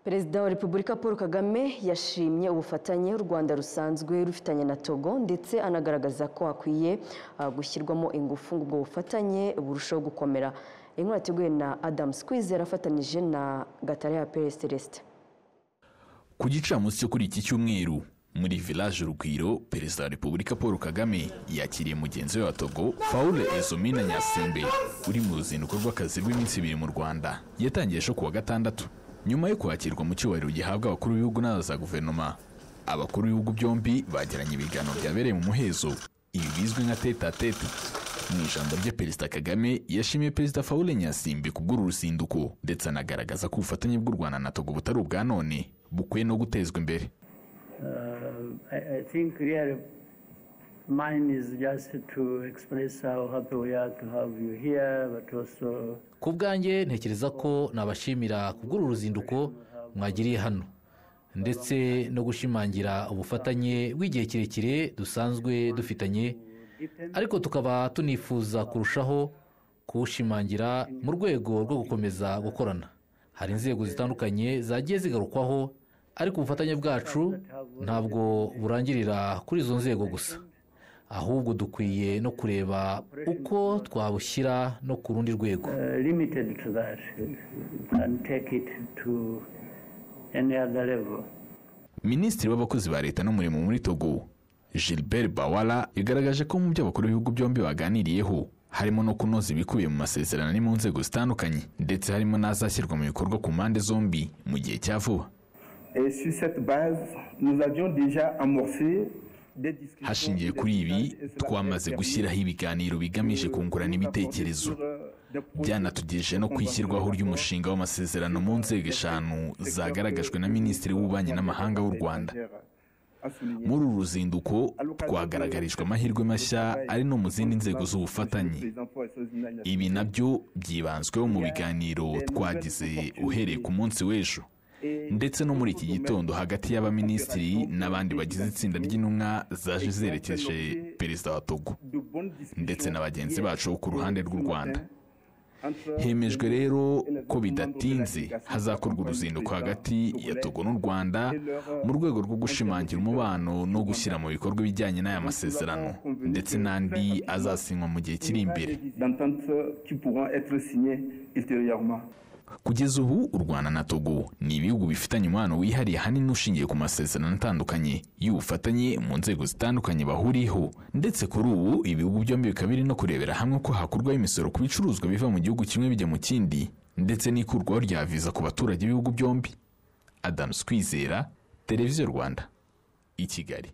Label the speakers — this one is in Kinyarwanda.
Speaker 1: Perezida wa Repubulika Paul Kagame yashimye ubufatanye u Rwanda rusanzwe rufitanye na Togo, ndetse anagaragaza ko hakwiye gushyirwamo ingufu ngo ubwo bufatanye burusheho gukomera. Inkuru yateguwe na Adams Kwizera afatanyije na Gatare Pere Celestin.
Speaker 2: Ku gicamunsi cyo kuri iki cyumweru muri Village Urugwiro, Perezida wa Repubulika Paul Kagame yakiriye mugenzi we wa Togo, Faure Essozimna Gnassingbé, uri mu ruzinduko rw'akazi rw'iminsi 2 mu Rwanda. Yatangiye ejo kuwa gatandatu nyuma yo kwakirwa mu cyubahiro gihabwa abakuru b'ibihugu n'aba za guverinoma. Abakuru b'ibihugu byombi bagiranye ibiganiro byabereye mu muhezo, ibi bizwi nka tête-à-tête. Mu ijambo rye, Perezida Kagame yashimiye Perezida Faure Gnassingbé kubw'uru ruzinduko, ndetse anagaragaza ko ubufatanye bw'u Rwanda na Togo butari ubwa none, bukwiye no gutezwa imbere.
Speaker 3: I think really mine is just to express how happy we are to have you here, but also
Speaker 4: Ku bwanjye ntekereza ko nabashimira kubw'uru ruzinduko mwagiriye hano, ndetse no gushimangira ubufatanye bw'igihe kirekire dusanzwe dufitanye, ariko tukaba tunifuza kurushaho kuwushimangira mu rwego rwo gukomeza gukorana. Hari inzego zitandukanye zagiye zigarukwaho, ariko ubufatanye bwacu ntabwo burangirira kuri izo nzego gusa, ahubwo dukwiye no kureba uko twabushyira no ku rundi rwego.
Speaker 3: Limited to that. You can take it to any other level.
Speaker 2: Minisitiri w'abakozi ba leta n'umurimo muri Togo, Gilbert Bawala, yagaragaje ko mu byo abakuru b'ibihugu byombi baganiriyeho harimo no kunoza ibikubiye mu masezerano ari mu nzego zitandukanye, ndetse harimo n'azashyirwa mu bikorwa ku mpande zombi mu gihe cya vuba.
Speaker 5: Et sur cette base, nous avions déjà amorcé des discussions.
Speaker 2: Hashingiye kuri ibi, twamaze gushyiraho ibiganiro bigamije kungurana ibitekerezo, byanatugejeje no ku ishyirwaho ry'umushinga w'amasezerano mu nzego eshanu zagaragajwe na Minisitiri w'Ububanyi n'Amahanga w'u Rwanda. Muri uru ruzinduko twagaragarijwe amahirwe mashya ari no mu zindi nzego z'ubufatanye. Ibi nabyo byibanzweho mu biganiro twagize uhereye ku munsi w'ejo ndetse no muri iki gitondo hagati y'abaminisitiri n'abandi bagize itsinda ry'intumwa zaje zerekeje Perezida wa Togo ndetse na bagenzi bacu bo ku ruhande rw'u Rwanda. Hemejwe rero ko bidatinze hazakorwa uruzinduko hagati ya Togo n'u Rwanda mu rwego rwo gushimangira umubano no gushyira mu bikorwa ibijyanye n'aya masezerano ndetse n'andi azasinywa mu gihe kiri imbere.
Speaker 5: D'entente qui pourront être signées ultérieurement.
Speaker 2: Kugeza ubu, u Rwanda na Togo ni ibihugu bifitanye umubano wihariye, ahanini ushingiye ku masezerano atandukanye y'ubufatanye mu nzego zitandukanye bahuriyeho, ndetse kuri ubu ibihugu byombi bikaba biri no kurebera hamwe ko hakurwaho imisoro ku bicuruzwa biva mu gihugu kimwe bijya mu kindi, ndetse n'ikurwaho rya viza ku baturage b'ibihugu byombi. Adams Kwizera, Televiziyo Rwanda, i Kigali.